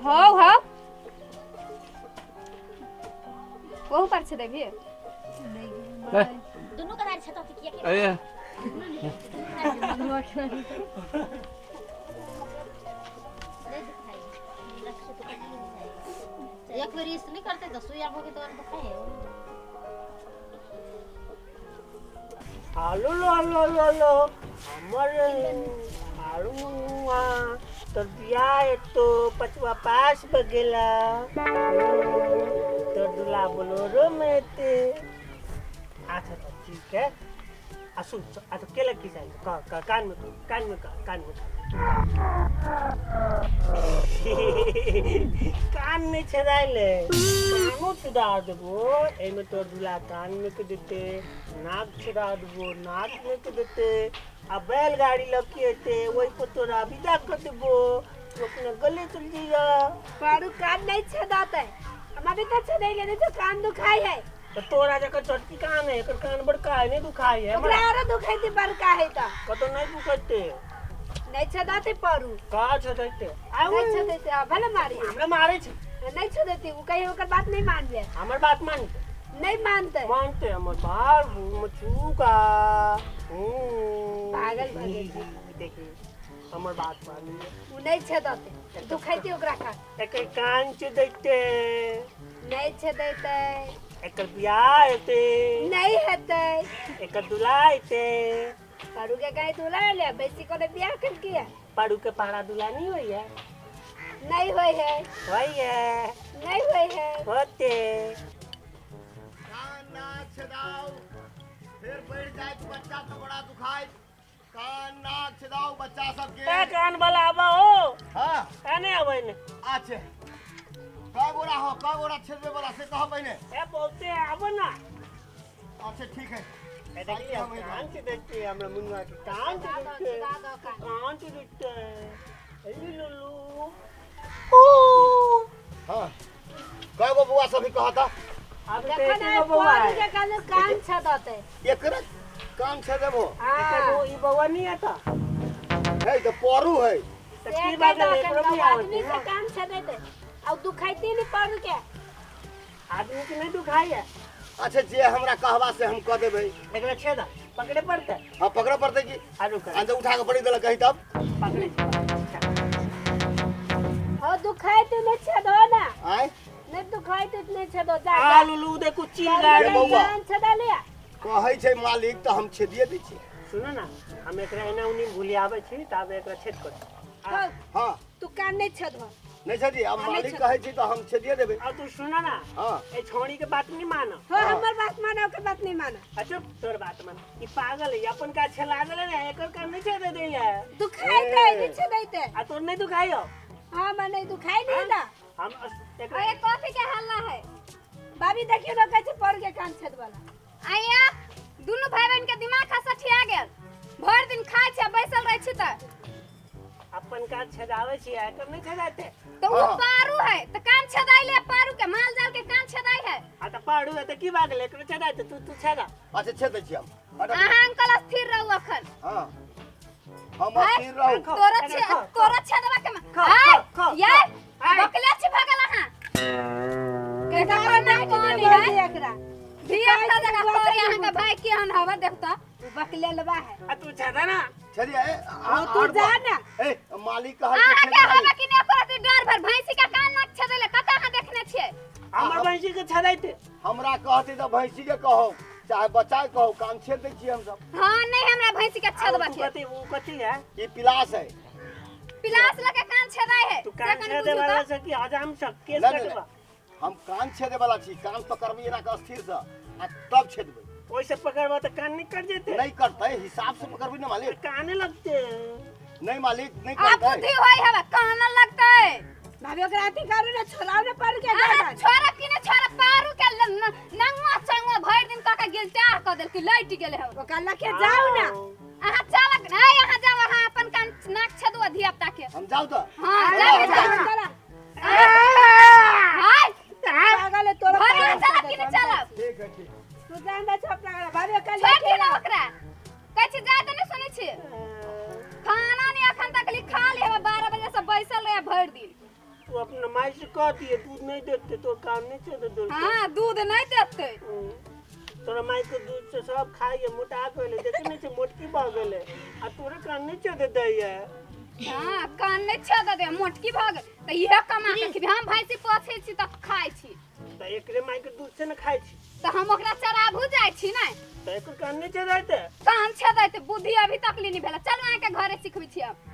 हौ हौ ओहू पर छै देबही दुनू कदार छै तऽ किया ए एक बेर इस नहीं करते तो सुई आबो के तो दुखाए हालो लो लो लो लो हमर आरू मुनुआ तोर बियाह एतो पचवा पास बगेला तोर दूल्हा बोलोरो में एते। अच्छा तो ठीक है। आ सुन आ तो केला की चाहिए कह कह कान में कह, कान में कह, कान में कह। कान नहीं छेदाइले कानो छुड़ा देबो एमे तोर दूल्हा कान में के देते नाक छुड़ा देबो नाक में के देते आ बैलगाड़ी लग के एते वही पर तोरा विदा कर देबो तू अपना गले चल जइया। पारू कान नहीं छेदाते हम अभी तक छेदाइले नहीं तो कान दुखाई है। तो तोरा जकर चटकी कान है एकर कान बड़का है नहीं दुखाई है ओकरा आरो दुखाई दे बड़का है त कतो नहीं दुखाते नहीं छेदाते पारू का छेदाते नहीं छेदाते आ भले मारी हमरा मारे छै नहीं छेदाते उ कहे ओकर बात नहीं मानबे हमर बात मानते नहीं मानते मानते हमर बाल मचूका पागल भ गेल देखी हमर बात मानी उ नहीं छेदाते दुखाइते ओकरा कान एकर कान छेदैते नहीं छेदैते एकर बियाह हेतै नहीं हेतै एकर दूल्हा हेतै। पारू के गाय दूल्हा ले बेसी कोने बियाह केलकी है पारू के पहाड़ा दूल्हा नहीं होई है नहीं होई है होई है नहीं होई है होते कान नाक छेदाओ फिर बैठ जाए तो बच्चा तो बड़ा दुखाए। कान नाक छेदाओ बच्चा सबके ए कान वाला आबा हो। हां काने आबै ने अच्छा का गोरा हो का गोरा छेदबे वाला से कह पहिने ए बहुते आबो ना। अच्छा ठीक है। ए देखिए कान से देखते हमरा मुन्ना के कान से देखते कान से देखते ए लुलु ओ हां का गो बुआ सब कहता अब देखो ना बउआ पारू के कान कान छेदाते एकरा कान छेदेबो एकर वो ई बउआ नहीं आता है तो पारू है त की बात है एकरो भी आदमी से कान छेदैते और दुखाइते नहीं पारू के आदमी के नहीं दुखाई है। अच्छा जे हमरा कहवा से हम कह देबै एकरा छेदा पकड़े पड़ते। हां पकड़े पड़ते की आरू कर अंदर उठा के पड़ी देला कहीं तब पकड़े। हो दुखाइते नहीं छेदो ना आय नहीं दुखाइते नहीं छेदो जा आ लुलु देखो चील गाड़ी कान छेदा ले कहै छै मालिक त हम छेदिए दै छी। सुनो ना हम एकरा एना उनी भुलियाबै छी तब एकरा छेद कर। हां तू कान नहीं छेदबो नहीं छेदी अब मालिक कहै छी त हम छेदिए देबै। आ तू सुनो ना हां ए छोड़ी के बात नहीं मानो। हो हमर बात मानो ओकर बात नहीं मानो। अच्छा तोर बात मान ई पागल है अपन का छेला देले ने एकर कान नहीं छेदे दे है दुखाइते नहीं छेदैते आ तोर नहीं दुखाइयो। हां मैं नहीं दुखाई नहीं ना हम एकरा अरे कॉफी के हल्ला है भाभी देखियो ना कैसे पड़ के कान छेद वाला। आया दुनु भाई बहन के दिमाग खसा ठिया गेल भर दिन खाय छै बैसल रहै छी त अपन कान छेदावे छी एकर नहीं छेदाते तो उ पारू है त कान छेदाई ले पारू के माल जाल के कान छेदाई है। आ त पारू है त की बात ले एकरो छेदाते तू तू छेदा। अच्छा छेदै छी हम। अहाँ अंकल स्थिर रहू अखन। हां हम स्थिर रहू। तोरा छे तोरा छेदवा के हाय ये बकले छी भगल अहाँ के ना पानी है एकरा धिया पुता जगह तोरे अहाँ के भाई केहन हवा देखता बकले लबा है। आ तू छेदा ना छेदिया ए तू जा ना ए मालिक कहल अहाँ के हवा कि ने ओकरा डर भर भैंसी के कान नाक छेदेले कत अहाँ देखने छियै हमर भैंसी के छेदाइते हमरा कहते त भैंसी के कहो चाहे बच्चा के कहो कान छेद दै छी हम सब। हां नहीं हमरा भैंसी के छेदबा के कथि उ कथि है ई पिलास है पिलास लके कान छेदाई है तू कान छेदे वाला से कि हजाम से केस कटबा। हम कान छेदे वाला छी कान पकड़बी एना के स्थिर से आ तब छेदबै। ओइसे पकड़बा त कान नहीं कट जेते नहीं कटतै हिसाब से पकड़बी ना मालिक काने लगते नहीं मालिक नहीं कटतै। आप बुद्धि होई हवा कान लगतै भाभी ओकरा अथी करू ना छोड़ाओ ना पारू के छोड़ा कि ने छोड़ा पारू के नंगवा चंगवा भर दिन कक गिलटा क देलकी लैट गेले हो ओकरा लके जाओ ना अहाँ चलक नहीं अहाँ जाओ अहाँ अपन कान नाक छेदुआ धिया पुता के हम जाऊ त। हां जाओ चला हाय पागल है तोरा भर चलक कि ने चलब ठीक है ठीक तू जान दे छप लगा भाभी ओकरा छोड़ के ना ओकरा कहै छी जाय त नहीं सुनै छी खाना नहीं अखन अखन तक ली खा ले 12 बजे से बैसल रहे भरि दिन। तू अपना माई से कह दिए दूध नहीं देते तो कान नहीं छेद दे। हाँ दूध नहीं देते। तोरा माई के दूध से सब खाइए मोटा गेले, देखे नहीं छे मोटकी भऽ गेले आ तोरे कान नहीं छेद दैए। हाँ कान नहीं छेद दे मोटकी भऽ गेल तऽ इहे कमा के खेबी। हम भैंसी पोसै छी तऽ खाइ छी। तऽ एकरे माई के दूध से न खाइ छी। तऽ हम ओकरा चराबू जाइ छी ने। तऽ एकर कान नहीं छेदैते? कान छेदैते बुद्धि अभी तक ली नहीं भेल। चलू अहाँके घरे सिखबै छी हम।